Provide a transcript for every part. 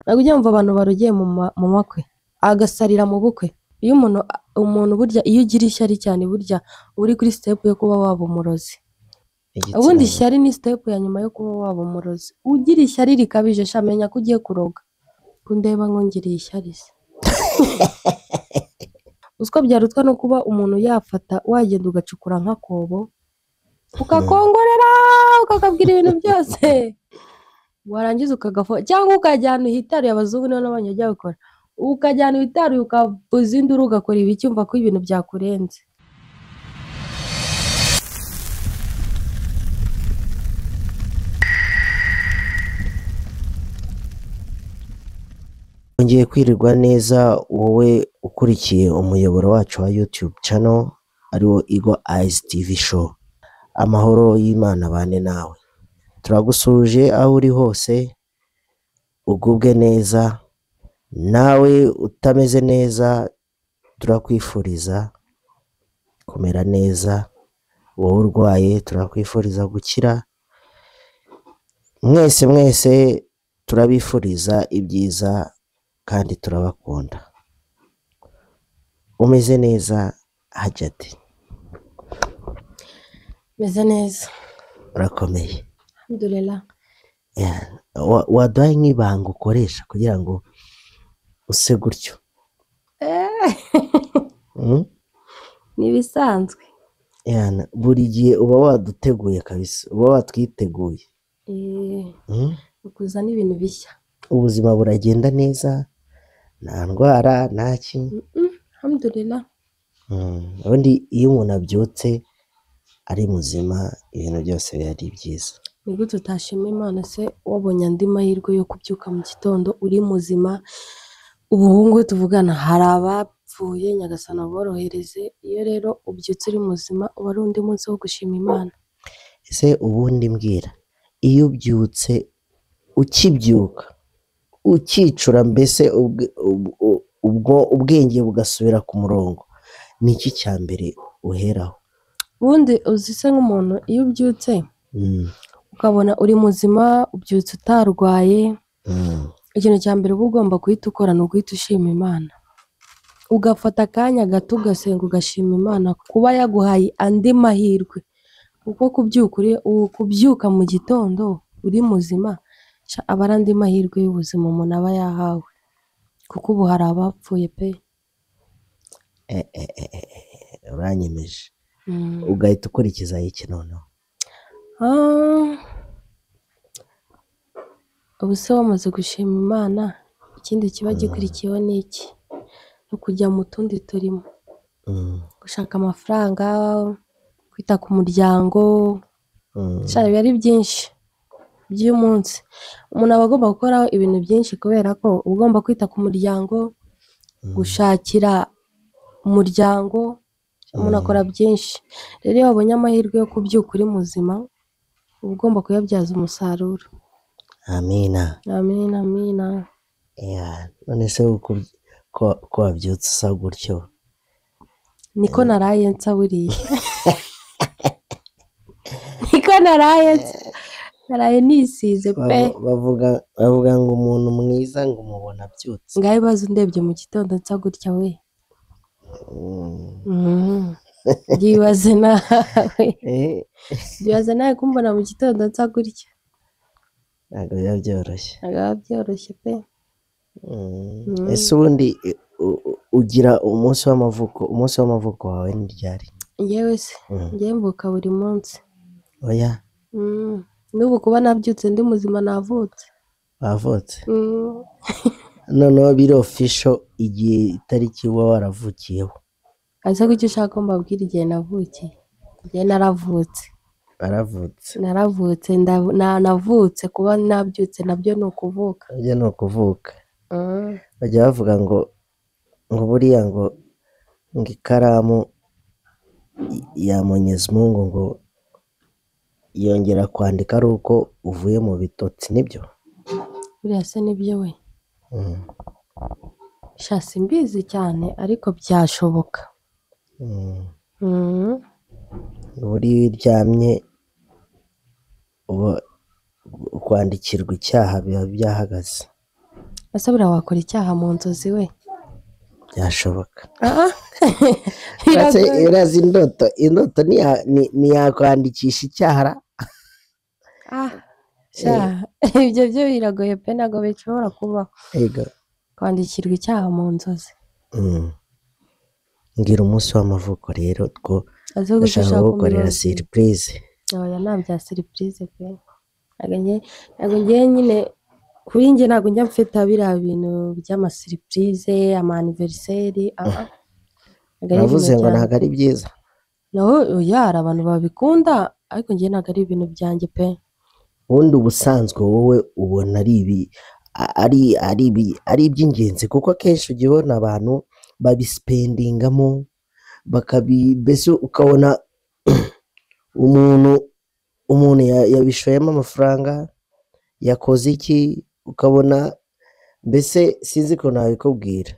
Ntabwo ujya wumva abantu barugiye mu makwe, agasarira mu bukwe. Iyo umuntu burya iyo ugira ishyari cyane burya uri kuri step yo kuba waba umurozi. Ubundi ishyari ni step ya nyuma yo kuba waba umurozi. Ugira ishyari rikabije sha menya ko ugiye kuroga. Kundeba ngo ngiriye ishyari se. Uziko byarutwa no kuba umuntu yafata wagenda ugacukura nk'akobo ukakongorera ukakabwira ibintu byose warangiza ukagafo, cyangwa ukajyana uhitaruye abazungu nibo n'abanya bajya babikora, ukajyana uhitaruye ukavuza induru ugakora ibiki umva ko ibintu byakurenze. Ngiye kwirirwa neza wowe ukurikiye umuyoboro wacu wa YouTube channel ariwo Eagle Eyes TV show. Amahoro y'Imana bane nawe. Turagusuje aho uri hose, ugubwe neza, nawe utameze neza turakwifuriza kumera neza, wowe urwaye turakwifuriza gukira. Mwese mwese turabifuriza ibyiza kandi turabakunda. Umeze neza Hajati? Meze neza. Urakomeye? Alhamdulillah. Waduhaye nk'ibanga ukoresha kugira ngo use gutyo? Ni ibisanzwe. Buri gihe uba waduteguye kabisa, uba watwiteguye. Ukuzana ibintu bishya. Ubuzima buragenda neza, nta ndwara nta ki? Alhamdulillah. Ubundi iyo umuntu abyutse ari muzima ibintu byose biba ari byiza. Ni gute utashima Imana se wabonye andi mahirwe yo kubyuka mu gitondo uri muzima? Ubu ngubu tuvugana hari abapfuye, Nyagasani aborohereze. Iyo rero ubyutse uri muzima uba ari undi munsi wo gushima Imana. Ese ubundi mbwira, iyo ubyutse ukibyuka ukicura mbese ubwo ubwenge bugasubira ku murongo, ni iki cya mbere uheraho? Ubundi uzi se nk'umuntu iyo ubyutse ukabona uri muzima, ubyutse utarwaye, ikintu cya mbere uba ugomba guhita ukora ni uguhita ushima Imana. Ugafata akanya gato ugasenga ugashima Imana kuba yaguhaye andi mahirwe. Kuko kubyuka mu gitondo uri muzima aba ari andi mahirwe y'ubuzima umuntu aba yahawe. Kuko ubu hari abapfuye pe. Uranyemeje. Ugahita ukurikiza iki noneho? Ubu se wamaze gushima Imana, ikindi kiba gikurikiyeho ni iki? Ni ukujya mu tundi turimo, gushaka amafaranga, kwita ku muryango, biba ari byinshi by'umunsi. Umuntu aba agomba gukora ibintu byinshi kubera ko uba ugomba kwita ku muryango, gushakira umuryango, umuntu akora byinshi. Rero iyo wabonye amahirwe yo kubyuka uri muzima uba ugomba kuyabyaza umusaruro. Amina. Amina, amina. None se ko wabyutse usa gutyo? Niko naraye nsa buriya. Niko naraye nsa. Naraye nisize pe. Bavuga ngo umuntu mwiza ngo umubona abyutse. Ngaho ibibazo ndebye mu gitondo nsa gutya we. Byibaze nawe. Byibaze nawe kumbona mu gitondo nsa gutya. Ntabwo biba byoroshye. Ntabwo biba byoroshye pe. Ese ubundi ugira umunsi w'amavuko, umunsi w'amavuko wawe ni ryari? Njyewe se, njyewe mvuka buri munsi. Oya. N'ubu kuba nabyutse ndi muzima navutse. Wavutse? Noneho biri official igihe itariki uba waravukiyeho. Ese kuki ushaka ko mbabwira igihe navukiye? Njyewe naravutse. Naravutse. Naravutse, navutse kuba nabyutse nabyo ni ukuvuka. Nabyo ni ukuvuka. Bajya bavuga ngo buriya ngo ikaramu ya Mwenyezi Mungu ngo yongera kwandika ari uko uvuye mu bitotsi, nibyo? Buriya se nibyo we? Sha simbizi cyane ariko byashoboka. Buriya uryamye uba kwandikirwa icyaha biba byahagaze. Ese buriya wakora icyaha mu nzozi we? Byashoboka. Ah, Uretse biragoye. Urazi indoto ntiyakwandikisha icyaha ra? Ah, sha, ibyo byo biragoye pe, ntabwo bishobora kubaho. Ego. Kwandikirwa icyaha mu nzozi. Mbwira umunsi w'amavuko rero two. Aze gusa Ndashaka ushaka kugukorera kumbabaza. surprise. Oya, nta bya surprise pe. Ntabwo njye nyine, kuri njye ntabwo njya mfite biriya bintu by'ama surprise, ama anniversaire, ah ah. Ntabwo ari Uravuze ibintu ngo byanjye. ntabwo ari byiza. Naho oya, hari abantu babikunda, ariko njye ntabwo ari ibintu byanjye pe. Ubundi ubusanzwe wowe ubona ari ibi ari iby'ingenzi, kuko akenshi ujya ubona abantu babisipendingamo, bakabi, mbese ukabona umuntu yabishoyemo amafaranga, yakoze iki, ukabona mbese sinzi ukuntu nabikubwira.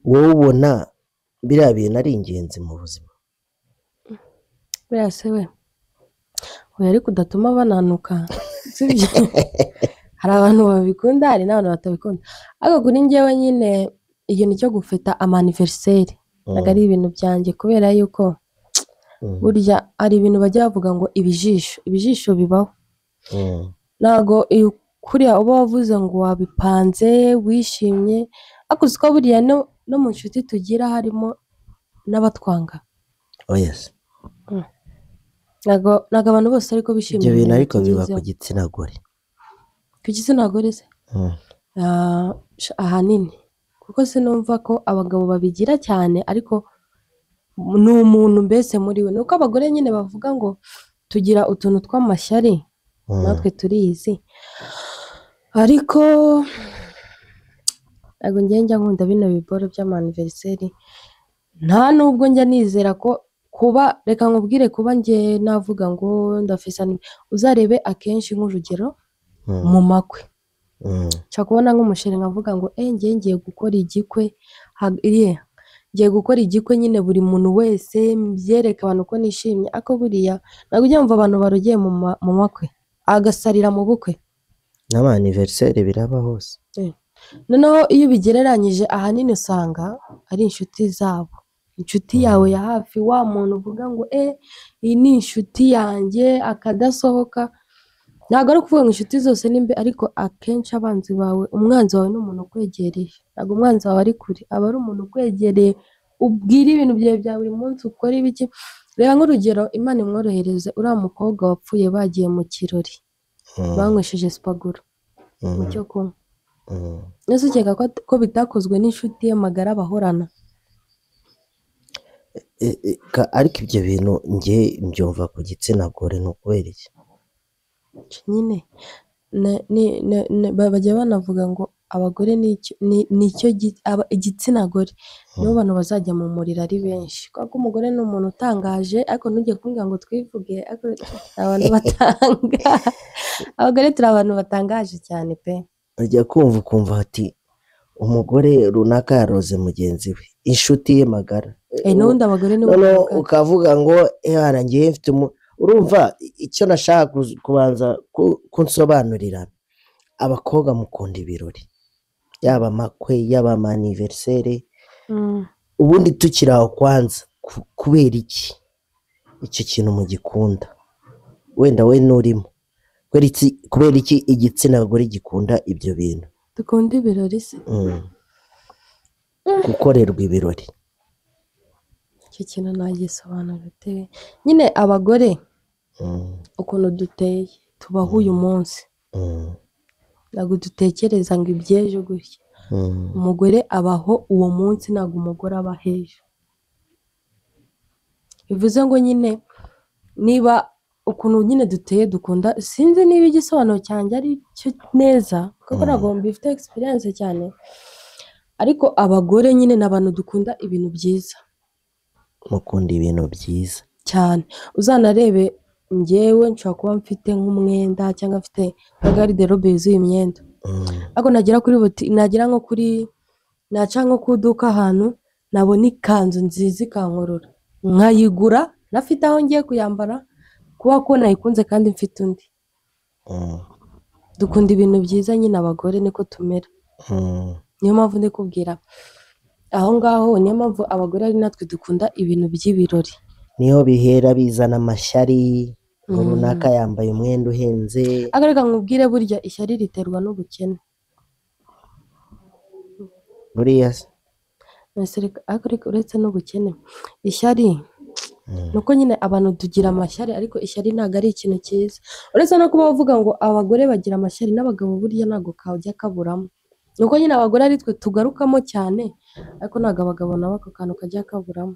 Wowe ubona biriya bintu ari ingenzi mu buzima? Buriya se we, oya, ariko udatuma bananuka, sibyo? Hari abantu babikunda, hari n'abantu batabikunda, ariko kuri njyewe nyine ikintu cyo gufeta ama anniversaire ntabwo ari ibintu byanjye, kubera yuko burya hari ibintu bajya bavuga ngo ibijisho bibaho. Ntabwo iyo kuriya uba wavuze ngo wabipanze wishimye, ariko uzi ko buriya no mu nshuti tugira harimo n'abatwanga. Oh yes. Ntabwo abantu bose ariko bishimira Ibyo bintu ibintu ariko biba tugezeho. ku gitsina gore. Ku gitsina gore se? Ah, ahanini kuko sinumva ko abagabo babigira cyane, ariko ni umuntu mbese muri we, ni uko abagore nyine bavuga ngo tugira utuntu tw'amashyari. Natwe turizi, ariko ntabwo njye njya nkunda bino biboro by'ama anniversaire. Nta nubwo njya nizera ko kuba, reka nkubwire, kuba njye navuga ngo ndafisa, uzarebe akenshi nk'urugero mu makwe, nshobora kubona nk'umusheri nkavuga ngo njye ngiye gukora igikwe, ngiye gukora igikwe nyine, buri muntu wese mbyereke abantu ko nishimye. Ariko buriya ntabwo ujya wumva abantu barugiye mu makwe, agasarira mu bukwe. N'ama anniversaire biraba hose. Noneho iyo ubigereranyije, ahanini usanga ari inshuti zabo, inshuti yawe ya hafi, wa muntu uvuga ngo iyi ni inshuti yanjye akadasohoka. Ntabwo ari ukuvuga ngo inshuti zose ni mbi, ariko akenshi abanzi bawe, umwanzi wawe ni umuntu ukwegereye. Ntabwo umwanzi wawe ari kure, aba ari umuntu ukwegereye, ubwira ibintu byawe bya buri munsi, ukora ibiki. Reba nk'urugero, Imana imworohereze, uriya mukobwa wapfuye bagiye mu kirori, banywesheje sipaguru mu cyo kunywa. Ese ukeka ko bitakozwe n'inshuti ye magara bahorana? Ariko ibyo bintu njye mbyumva ku gitsina gore, ni ukubera iki? Nyine bajya banavuga ngo abagore nicyo igitsina gore nibo bantu bazajya mu muriro ari benshi, kubera ko umugore ni umuntu utangaje. Ariko ntujye kumbwira ngo twivuge, ariko abantu batanga, abagore turi abantu batangaje cyane pe. Ujya kumva ukumva ati umugore runaka yaroze mugenzi we, inshuti ye magara. N'ubundi abagore nibo Noneho bavuga. ukavuga ngo ngiye mfite urumva icyo nashaka kubanza kunsobanurira, abakobwa mukunda ibirori, yaba amakwe, yaba ama anniversaire. Ubundi tukiri aho kwanza, kubera iki icyo kintu mugikunda? Wenda we nurimo, kubera iki igitsina gore gikunda ibyo bintu? Dukunda ibirori se? Gukorerwa ibirori. Icyo kintu nagisobanura ute? Nyine abagore ukuntu duteye, tubaho uyu munsi, ntabwo dutekereza ngo iby'ejo gutya. Umugore abaho uwo munsi, ntabwo umugore aba ejo. Bivuze ngo nyine niba ukuntu nyine duteye dukunda, sinzi niba igisobanuro cyanjye ari cyo neza, kuko ntabwo mbifite experience cyane, ariko abagore nyine ni abantu dukunda ibintu byiza. Mukunda ibintu byiza. Cyane. Uzanarebe njyewe nshobora kuba mfite nk'umwenda cyangwa mfite nka garde-robe yuzuye imyenda, ariko nagera kuri boutique, nagera nko kuri, naca nko ku iduka ahantu, nabona ikanzu nziza ikankurura, nkayigura ntafite aho ngiye kuyambara, kuba ko nayikunze kandi mfite undi. Dukunda ibintu byiza nyine, abagore niko tumera. Niyo mpamvu ndi kubwira aho ngaho, niyo mpamvu abagore ari natwe dukunda ibintu by'ibirori. Niho bihera bizana amashyari, ngo runaka yambaye umwenda uhenze. Ariko reka nkubwire, burya ishyari riterwa n'ubukene. Buriya se? Ese ariko reka uretse n'ubukene, ishyari nuko nyine abantu tugira amashyari, ariko ishyari ntabwo ari ikintu cyiza. Uretse no kuba bavuga ngo abagore bagira amashyari, n'abagabo burya ntabwo kajya kaburamo. Nuko nyine abagore ari twe tugarukamo cyane, ariko ntabwo abagabo nabo ako kantu kajya kaburamo.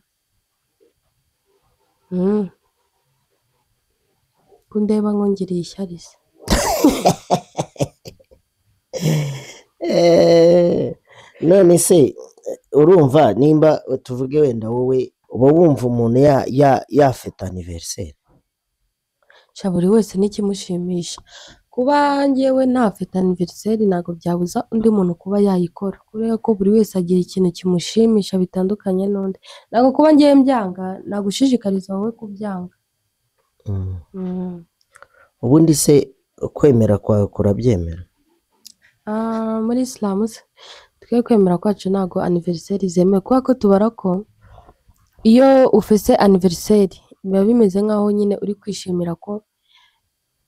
Ko ndeba nkongeriye ishyari se? None se urumva nimba tuvuge wenda wowe uba wumva umuntu yafeta anniversaire? Sha buri wese n'ikimushimisha. Kuba njyewe ntafeta anniversaire ntabwo byabuza undi muntu kuba yayikora, kubera ko buri wese agira ikintu kimushimisha bitandukanye n'undi. Ntabwo kuba njyewe mbyanga nagushishikariza wowe kubyanga. Ubundi se kwemera kwawe kurabyemera? Muri Islam se twe kwemera kwacu ntabwo anniversaire zemewe, kubera ko tubara ko iyo ufise anniversaire biba bimeze nk'aho nyine uri kwishimira ko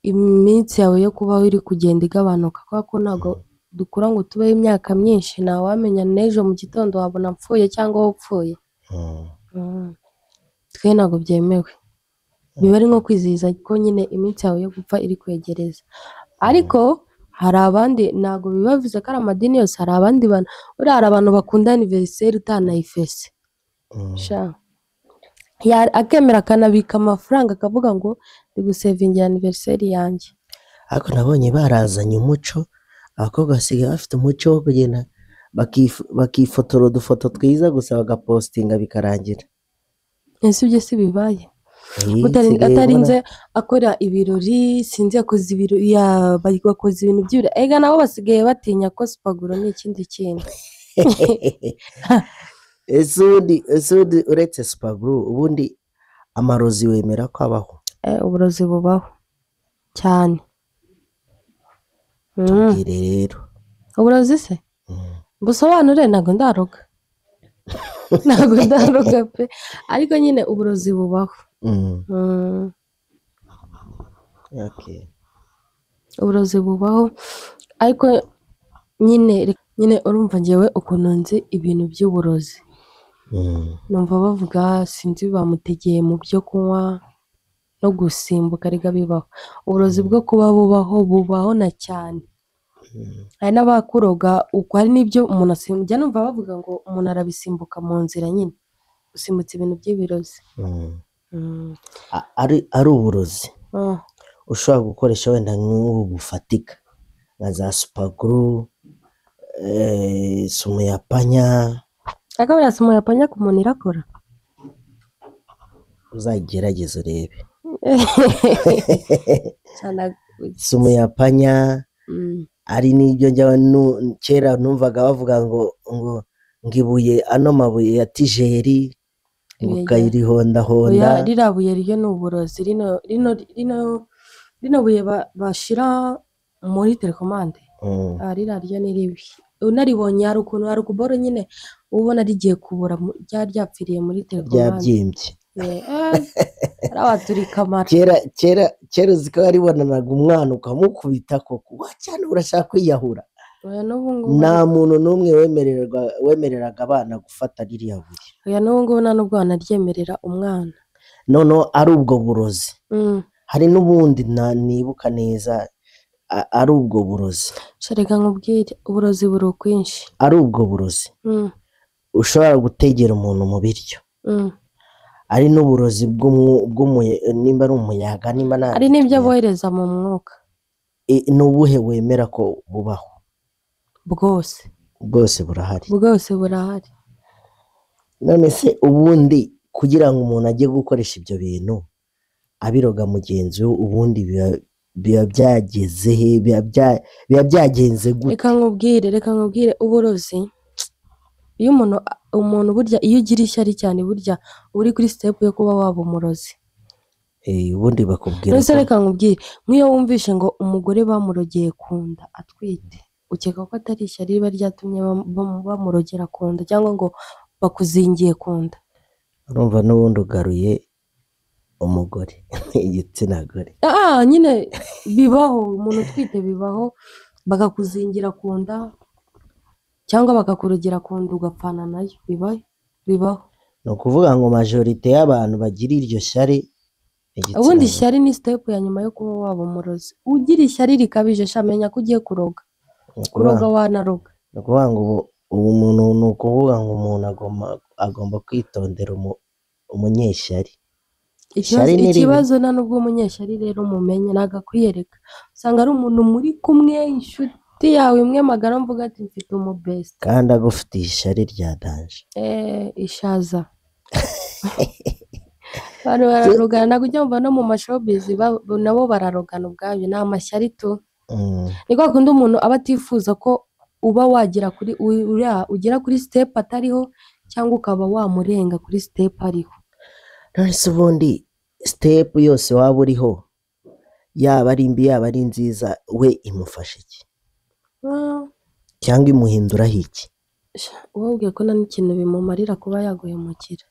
iminsi yawe yo kubaho iri kugenda igabanuka, kubera ko ntabwo dukura ngo tubeho imyaka myinshi, ntawamenya n'ejo mu gitondo wabona mpfuye cyangwa wowe upfuye. Twe ntabwo byemewe, biba ari nko kwizihiza ko nyine iminsi yawe yo gupfa iri kwegereza. Ariko hari abandi, ntabwo biba bivuze ko ari amadini yose, hari abandi bantu, buriya hari abantu bakunda anniversaire utanayifese. Sha. Akemera akanabika amafaranga akavuga ngo ndi gusevingira anniversaire yanjye. Ariko nabonye barazanye umuco, abakobwa basigaye bafite umuco wo kugenda bakifotora udufoto twiza gusa bagapostinga bikarangira. Ese ibyo si bibaye? Atarinze akora ibirori, sinzi yakoze ibirori, bakoze ibintu by'ibirori. Ega nabo basigaye batinya ko supaguro ni ikindi kintu. Ese ubundi uretse supaguro, ubundi amarozi wemera ko abaho? Uburozi bubaho cyane. Tubwire rero. Uburozi se? Busobanure, ntabwo ndaroga. Ntabwo ndaroga pe. Ariko nyine uburozi bubaho. Okay. Uburozi bubaho, ariko nyine urumva njyewe ukuntu nzi ibintu by'uburozi. Numva bavuga sinzi bamutegeye mu byo kunywa no gusimbuka, ariko bibaho. Uburozi bwo kuba bubaho, bubaho na cyane. Hari n'abakuroga, uko hari n'ibyo umuntu asimbuka. Njya numva bavuga ngo umuntu arabisimbuka mu nzira nyine, gusimbutsa ibintu by'ibirozi. Ari uburozi ushobora gukoresha wenda nk'ubu bufatika nka za supaguru, sumu ya panya. Ariko buriya sumu ya panya ku muntu irakora? Uzagerageze urebe. Sumu ya panya ari n'ibyo njya kera numvaga bavuga ngo ngo ibuye, ano mabuye ya tijeri ngo ukayirihondahonda. Ririya buye ryo ni uburozi, rino buye bashira muri telekomande, ririya ryo ni ribi. Unaribonye hari ukuntu hari ukuboro nyine ubona rigiye kubura, ryari ryapfiriye muri telekomande, ryabyimbye. Arabaturika amara. Kera kera uzi ko waribonanaga umwana ukamukubita koko, cyane urashaka kwiyahura. Nta muntu n'umwe wemereraga abana gufata ririya buye. Oya, n'ubu ngubu nta n'ubwo wanaryemerera umwana. Noneho ari ubwo burozi. Hari n'ubundi nibuka neza ari ubwo burozi. Reka nkubwire, uburozi buri ukwinshi. Ari ubwo burozi ushobora gutegera umuntu mu biryo. Ari n'uburozi nimba ari umuyaga, nimba nta, ari n'ibyo bohereza mu mwuka. N'ubuhe wemera ko bubaho? Bwose. Bwose burahari. Bwose burahari. None se ubundi kugira ngo umuntu ajye gukoresha ibyo bintu abiroga mugenzi we, ubundi biba byageze he? Biba byagenze gute? Reka nkubwire uburozi. Iyo umuntu burya iyo ugira ishyari cyane, burya uri kuri step yo kuba waba umurozi. Ubundi bakubwira ko, reka nkubwire, nk'iyo wumvishe ngo umugore bamurogeye kunda atwite, Ukeka ko atari ishyari riba ryatumye bamurogera ku nda cyangwa ngo bakuzingiye ku nda? Urumva n'ubundi ugaruye umugore, igitsina gore. Nyine bibaho, umuntu utwite bibaho, bakakuzingira ku nda cyangwa bakakurogera ku nda ugapfana nayo, bibaho. Ni ukuvuga ngo majorite y'abantu bagira iryo shyari. Ubundi ishyari ni step ya nyuma yo kuba waba umurozi. Ugira ishyari rikabije, shamenya ko ugiye kuroga. Kuroga wanaroga. Ni ukuvuga ngo ubu umuntu, ni ukuvuga ngo umuntu agomba kwitondera umunyeshyari. Ikibazo nta nubwo umunyeshyari rero umumenye, ntabwo akwiyereka. Usanga ari umuntu muri kumwe, inshuti yawe imwe magara, mvuga ati mfite umubesita, kandi agufitiye ishyari rya danje. Ishaza. Abantu bararogana, ntabwo ujya wumva no mu mashowbiz nabo bararogana ubwabyo, ni amashyari tu. Ni kwa kundi umuntu aba atifuza ko uba wagera kuri uriya, ugera kuri step atariho, cyangwa ukaba wamurenga kuri step ariho. Nonese ubundi step yose waba uriho, yaba ari mbi yaba ari nziza, we imufasha iki cyangwa imuhinduraho iki? Wowe ubwiye ko nta n'ikintu bimumarira kuba yaguhemukira,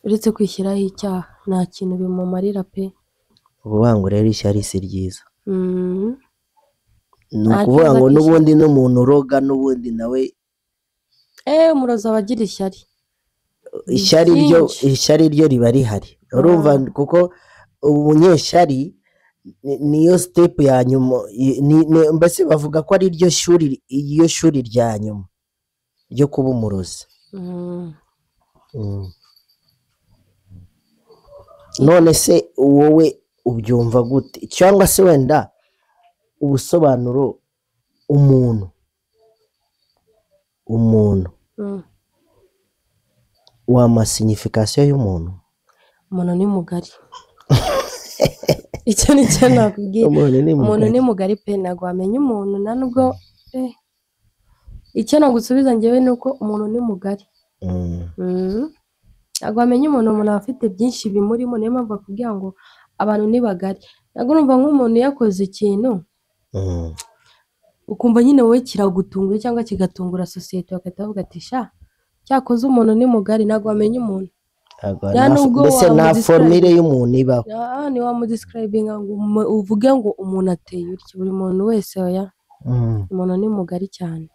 uretse kwishyiraho icyaha, nta kintu bimumarira pe. Ukuvuga ngo rero ishyari si ryiza. Ni ukuvuga ngo n'ubundi n'umuntu uroga n'ubundi nawe. Umurozi aba agira ishyari. Ishyari ryo riba rihari. Urumva, kuko umunyeshyari niyo step ya nyuma, mbese bavuga ko ari ryo shuri, iyo shuri rya nyuma ryo kuba umurozi. None se wowe ubyumva gute? Cyangwa se wenda ubusobanuro umuntu wa signification y'umuntu? Umuntu ni mugari. Icyo ni cyo nakubwiye. Umuntu ni mugari pe, ntabwo wamenya umuntu nta nubwo. Icyo nagusubiza njyewe ni uko umuntu ni mugari. Ntabwo wamenya umuntu, umuntu aba afite byinshi bimurimo, niyo mpamvu bakubwira ngo abantu ni bagari. Ntabwo urumva nk'umuntu yakoze ikintu ukumva nyine wowe kiragutunguye cyangwa kigatungura sosiyete, bagahita bavuga ati sha cyakoze umuntu ni mugari. Ntabwo wamenya umuntu. Mbese nta formule y'umuntu ibaho. Ni wamudescribinga ngo uvuge ngo umuntu ateye utya, buri muntu wese oya. Umuntu ni mugari cyane,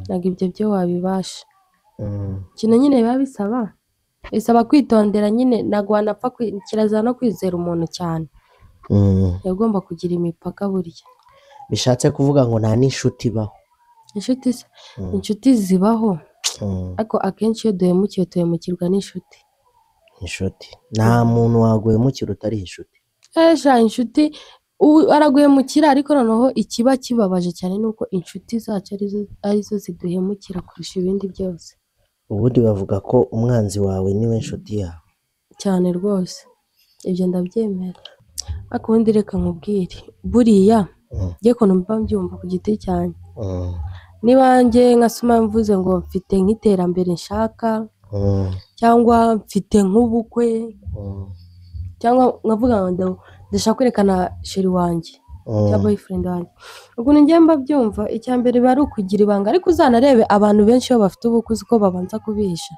ntabwo ibyo byo wabibasha. Ikintu nyine biba bisaba kwitondera nyine, ntabwo wanapfa, kirazira no kwizera umuntu cyane. Ugomba kugira imipaka burya. Bishatse kuvuga ngo nta n'inshuti ibaho. Inshuti se? Inshuti zibaho, ariko akenshi iyo duhemukiwe duhemukirwa n'inshuti. Inshuti, nta muntu waguhemukira utari inshuti. Inshuti araguhemukira, ariko noneho ikiba kibabaje cyane ni uko inshuti zacu arizo ziduhemukira kurusha ibindi byose. Ubundi bavuga ko umwanzi wawe niwe nshuti yawe. Cyane rwose, ibyo ndabyemera. Ariko ubundi reka nkubwire, buriya njye ukuntu mba mbyumva ku giti cyanjye, niba njye nka Suma mvuze ngo mfite nk'iterambere nshaka, cyangwa mfite nk'ubukwe, cyangwa nkavuga ngo ndashaka kwerekana sheri wanjye cyangwa boyfriend wanjye, ukuntu njye mba byumva, icya mbere biba ari ukugira ibanga. Ariko uzanarebe abantu benshi iyo bafite ubukwe uzi ko babanza kubihisha,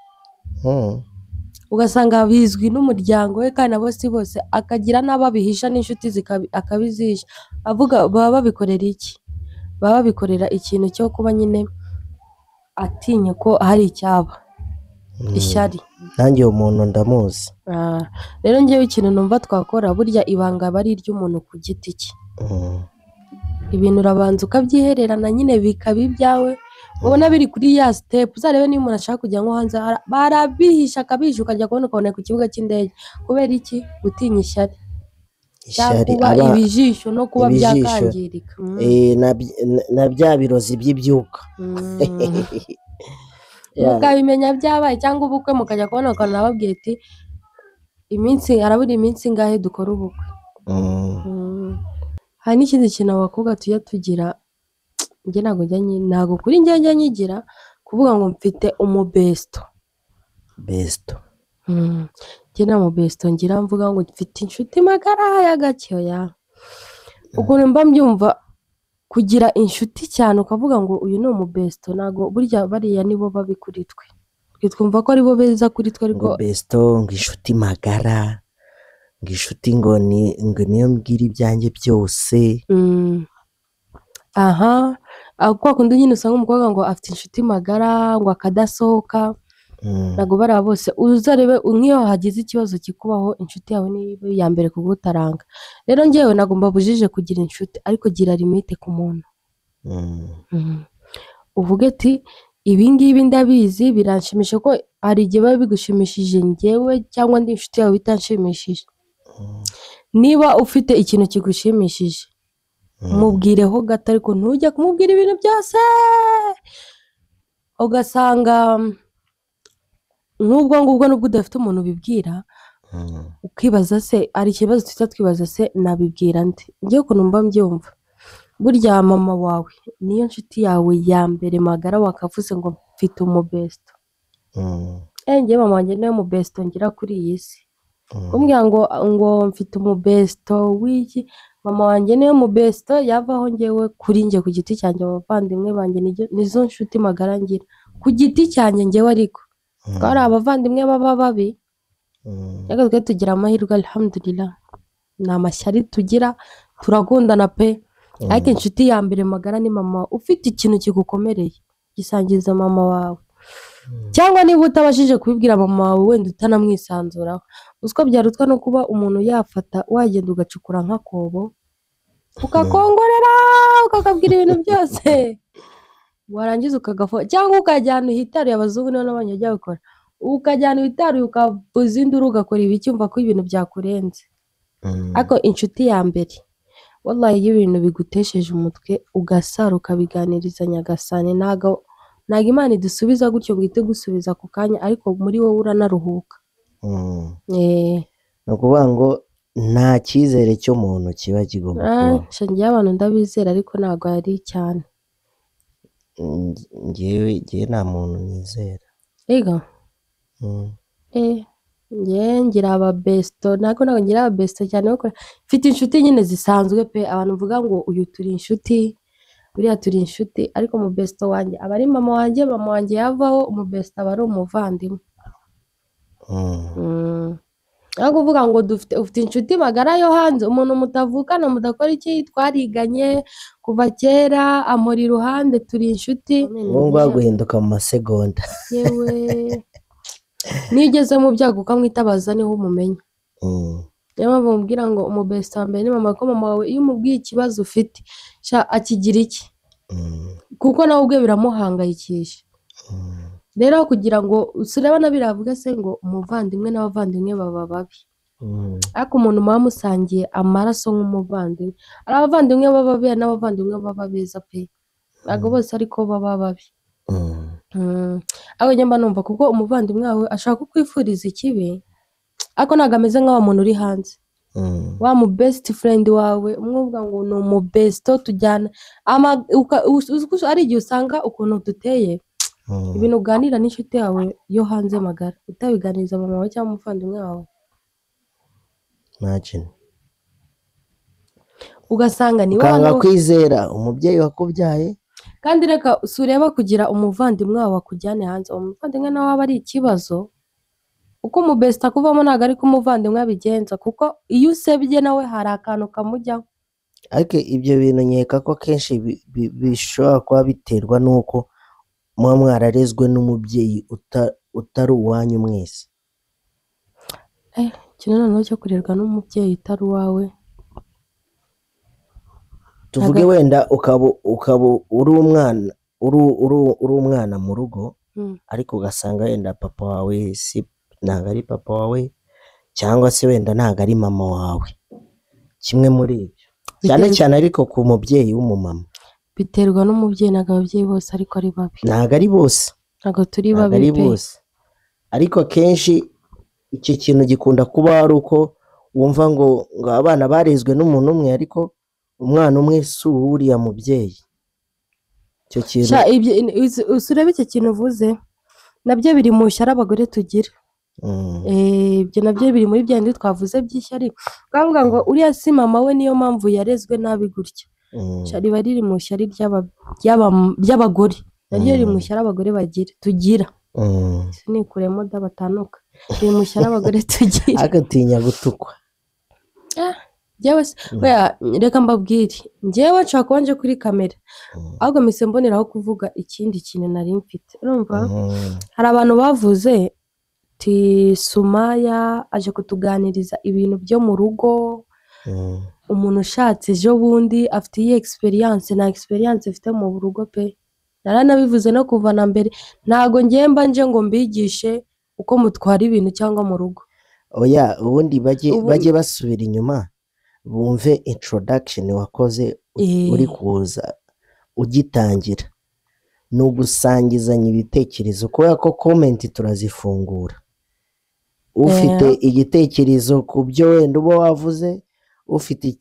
ugasanga bizwi n'umuryango we kandi nabo si bose, akagira n'ababihisha n'inshuti akabizihisha. Avuga baba babikorera iki? Baba babikorera ikintu cyo kuba nyine atinye ko hari icyaba, ishyari. Nanjye uwo muntu ndamuzi. Rero njyewe ikintu numva twakora, burya ibanga aba ari iry'umuntu ku giti cye. Ibintu urabanza ukabyihererana nyine bikaba ibyawe, ubona biri kuri ya step. Uzarebe niba umuntu ashaka kujya nko hanze, barabihisha akabihisha, ukajya kubona ukabona ku kibuga cy'indege. Kubera iki? Gutinya ishyari. Ishyari, kuba ibijisho no kuba byakangirika. Na bya birozi by'ibyuka. Mukabimenya byabaye, cyangwa ubukwe mukajya kubona ukabona babwiye ati iminsi harabura iminsi ingahe dukora ubukwe. Hari n'ikindi kintu abakobwa tujya tugira, njye ntabwo kuri njye njya nyigira kuvuga ngo mfite umubesto. Besto. Njye nta mubesto ngira, mvuga ngo mfite inshuti magara ya gakeya. Ukuntu mba mbyumva, Kugira inshuti cyane ukavuga ngo uyu ni umubesto, ntabwo burya bariya nibo babi kuri twe. Twe twumva ko aribo beza kuri twe, ariko ngo besto, ngo inshuti magara, ngo inshuti ngo ni ngo niyo mbwira ibyanjye byose. Aha kwa kundi nyine usanga umukobwa ngo afite inshuti magara, ngo akadasohoka. Ntabwo bariya bose uzarebe, nk'iyo hagize ikibazo kikubaho inshuti yawe niyo iya mbere kugutaranga. Rero njyewe ntabwo mbabujije kugira inshuti, ariko gira limite ku muntu. Uvuge ati ibi ngibi ndabizi biranshimisha, ko hari igihe biba bigushimishije njyewe cyangwa ndi inshuti yawe bitanshimishije. Niba ufite ikintu kigushimishije mubwireho gato, ariko ntujya kumubwira ibintu byose, ugasanga nk'ubwo ngubwo nubwo udafite umuntu ubibwira, ukibaza se hari ikibazo tuhita twibaza se nabibwira nde? Njyewe ukuntu mba mbyumva, burya mama wawe niyo nshuti yawe ya mbere magara wakavuze ngo mfite umubesto. Njyewe mama wanjye niwe mubesto ngira kuri iyi si. Kumbwira ngo mfite umubesto w'iki, mama wanjye niwe mubesto yavaho njyewe kuri njye ku giti cyanjye, abavandimwe banjye nizo nshuti magara ngira ku giti cyanjye njyewe, ariko hari abavandimwe baba babi. Ariko twe tugira amahirwe alhamdulillah, nta mashyari tugira, turakundana pe. Ariko inshuti ya mbere magara ni mama. Ufite ikintu kigukomereye gisangiza mama wawe, cyangwa niba utabashije kubibwira mama wawe wenda utanamwisanzuraho, uziko byarutwa no kuba umuntu yafata wagenda ugacukura nk'akobo ukakongorera ukakabwira ibintu byose, warangiza ukagafa, cyangwa ukajyana uhitaruye, abazungu nibo n'abanya bajya babikora, ukajyana uhitaruye ukavuza induru ugakora ibiki, umva ko ibintu byakurenze. Ariko inshuti ya mbere wallahi, iyo ibintu bigutesheje umutwe ugasara ukabiganiriza Nyagasani, ntago Imana idusubiza gutyo ngo ihite gusubiza ako kanya, ariko muri wowe uranaruhuka. Ni ukuvuga ngo nta cyizere cy'umuntu kiba kigomba kubaho. Njyewe abantu ndabizera ariko ntabwo ari cyane. Njyewe nta muntu nizera. Ego? Njyewe ngira ababesto, ntabwo ngira ababesto cyane, mfite inshuti nyine zisanzwe pe, abantu mvuga ngo uyu turi inshuti, buriya turi inshuti, ariko umubesto wanjye aba ari mama wanjye, mama wanjye yavaho umubesto aba ari umuvandimwe. Aho kuvuga ngo ufite inshuti magara yo hanze, umuntu mutavukana mudakora iki, twariganye kuva kera, amuri iruhande, turi inshuti. Ngombwa guhinduka mu masegonda. Yewe niyo ugeze mu byago ukamwitabaza niho umumenya. Niyo mpamvu mubwira ngo umubesto wa mbere ni mama, ko mama wawe iyo umubwiye ikibazo ufite akigira iki, kuko nawe ubwe biramuhangayikisha. Rero kugira ngo usureba na biravuga se ngo umuvandimwe n'abavandimwe baba babi, ariko umuntu muba musangiye amaraso nk'umuvandimwe, ari abavandimwe baba babi n'abavandimwe baba beza pe, ntabwo bose ariko baba babi. Ariko njye mba numva kuko umuvandimwe wawe ashaka kukwifuriza ikibi, ariko ntabwo ameze nk'awa muntu uri hanze. Wa mu best friend wawe umwuga ngo ni umubesto tujyana, ari igihe usanga ukuntu duteye ibintu uganira n'inshuti yawe yo hanze magara utabiganiriza mama wawe cyangwa umuvandimwe wawe. Imagine. Ugasanga ni ukanga kwizera umubyeyi wakubyaye. Kandi reka sureba kugira umuvandimwe wawe akujyane hanze, umuvandimwe nawe aba ari ikibazo, uko umubesta kuvamo ntabwo ariko umuvandimwe abigenza, kuko iyo usebye nawe hari akantu kamujyaho. Ariko ibyo bintu nkeka ko kenshi bishobora kuba biterwa n'uko muba mwararezwe n'umubyeyi utari uwanyu mwese. Ikintu noneho cyo kurerwa n'umubyeyi utari uwawe. Tuvuge wenda ukaba uri umwana uri umwana mu rugo, ariko ugasanga wenda papa wawe si ntabwo ari papa wawe, cyangwa se wenda ntabwo ari mama wawe, kimwe muri ibyo cyane cyane ariko ku mubyeyi w'umumama. Biterwa n'umubyeyi, ntabwo ababyeyi bose ariko ari babi. Ntabwo ari bose, ntabwo turi babi pe. Ariko kenshi icyo kintu gikunda kuba ari uko wumva ngo abana barezwe n'umuntu umwe, ariko umwana umwe si uriya mubyeyi. Icyo kintu urebe icyo kintu uvuze nabyo biri mu shyari abagore tugira. Ibyo nabyo biri muri bya bindi twavuze by'ishyari, twavuga ngo uriya si mama we niyo mpamvu yarezwe nabi gutya. Riba riri mu shyari ry'abagore, naryo riri mu shyari abagore bagira, tugira. Sinikuremo da batanuka, riri mu shyari abagore tugira. Agatinya gutukwa. Njyewe se, oya, reka mbabwire, njyewe nshobora kuba nje kuri kamera, ahubwo mpise mboneraho kuvuga ikindi kintu nari mfite. Urumva, hari abantu bavuze ati Sumaya aje kutuganiriza ibintu byo mu rugo, umuntu ushatse ejo bundi afite iyi experience, nta experience mfite mu rugo pe. Naranabivuze no kuva na mbere, ntago ngiye mba nje ngo mbigishe uko mutwara ibintu cyangwa mu rugo. Oya, ubundi bajye basubira inyuma bumve introduction wakoze uri kuza ugitangira, ni ugusangizanya ibitekerezo, kubera ko comment turazifungura. Ufite igitekerezo ku byo wenda uba wavuze, ufite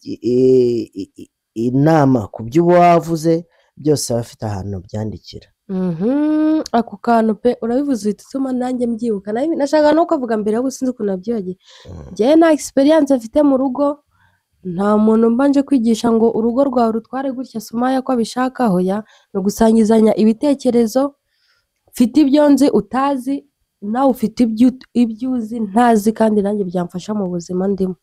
inama ku byo uba wavuze, byose aba afite ahantu byandikira. Ako kantu pe urabivuze uhita utuma nanjye mbyibuka. Nashakaga no kuvuga mbere ahubwo sinzi ukuntu nabyibagiwe. Njyewe nta experience mfite mu rugo, nta muntu mba nje kwigisha ngo urugo rwawe rutware gutya Sumaya ko abishaka, hoya, ni ugusangizanya ibitekerezo. Mfite ibyo nzi utazi, nawe ufite ibyo uzi ntazi, kandi nanjye byamfasha mu buzima ndimo.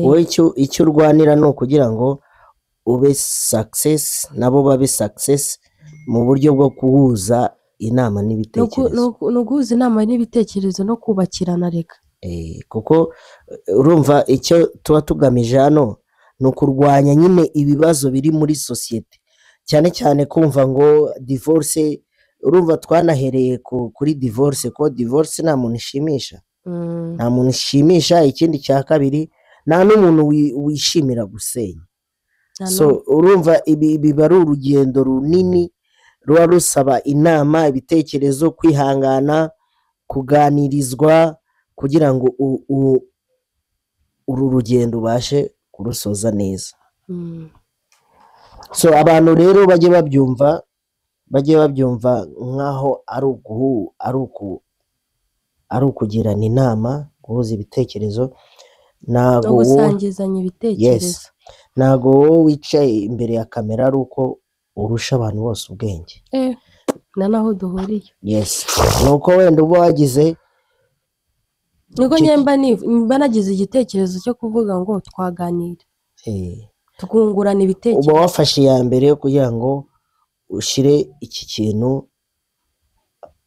Wowe icyo urwanira ni ukugira ngo ube success nabo babe success mu buryo bwo guhuza inama n'ibitekerezo. Ni uguhuza inama n'ibitekerezo no kubakirana reka. Kuko urumva icyo tuba tugamije hano ni ukurwanya nyine ibibazo biri muri sosiyete, cyane cyane kumva ngo divorce. Urumva twanahereye kuri divorce, ko divorce nta muntu ishimisha, nta muntu ishimisha. Ikindi cya kabiri, nta n'umuntu wishimira gusenya. So urumva ibi biba ari urugendo runini ruba rusaba inama, ibitekerezo, kwihangana, kuganirizwa, kugira ngo uru rugendo ubashe kurusoza neza. So abantu rero bajye babyumva, bajye babyumva nk'aho ari ukugirana inama, guhuza ibitekerezo. No gusangizanya ibitekerezo. Yes. Ntago wowe wicaye imbere ya kamera ari uko urusha abantu bose ubwenge. Na naho duhuriye. Yes. Nuko wenda uba wagize niko mba nagize igitekerezo cyo kuvuga ngo twaganira, tukungurana ibitekerezo. Uba wafashe iya mbere yo kugira ngo ushyire iki kintu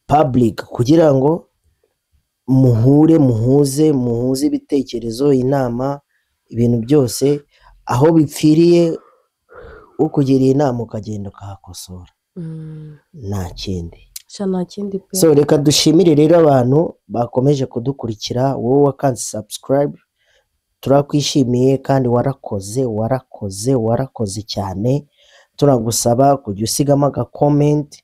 public, kugira ngo muhure, muhuze ibitekerezo, inama, ibintu byose aho bipfiriye, ukugiriye inama ukagenda ukahakosora. Nta kindi. Nta kindi pe. So reka dushimire rero abantu bakomeje kudukurikira, wowe wakanze subscribe turakwishimiye kandi warakoze, warakoze, warakoze cyane. Turagusaba kujya usigamo aga comment,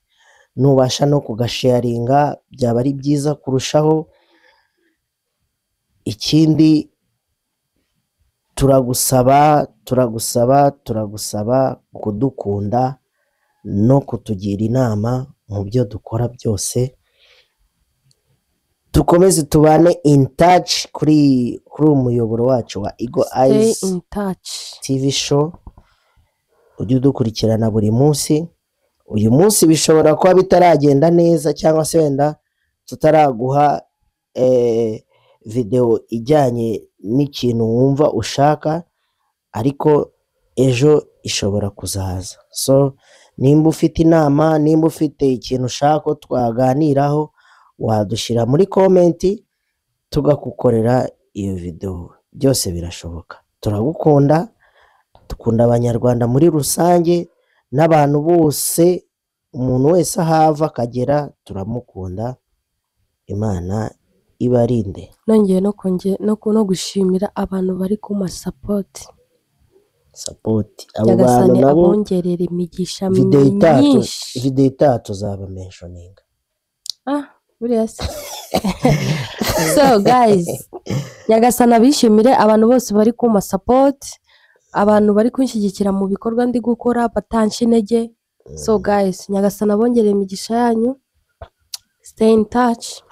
nubasha no kugasharinga byaba ari byiza kurushaho. Ikindi turagusaba, turagusaba, turagusaba kudukunda no kutugira inama mu byo dukora byose. Dukomeze tubane in touch kuri umuyoboro wacu wa Eagle Eyes in touch TV show, ujye udukurikirana buri munsi. Uyu munsi bishobora kuba bitaragenda neza, cyangwa se wenda tutaraguha video ijyanye n'ikintu wumva ushaka, ariko ejo ishobora kuzaza. So nimba ufite inama, nimba ufite ikintu ushaka ko twaganiraho, wadushyira muri comment tugakukorera iyo video. Byose birashoboka. Turagukunda, dukunda abanyarwanda muri rusange n'abantu bose, umuntu wese ahava akagera turamukunda. Imana ibarinde. Nongeye no gushimira abantu bari kuma support. Support abo bantu nabo abongerera imigisha myinshi. Video itatu zaba mentioning. Buriya se. So guys, Nyagasani abishimire abantu bose bari kuma support, abantu bari kunshyigikira mu bikorwa ndi gukora batanshi intege. So guys, Nyagasani abongerera imigisha yanyu. Stay in touch.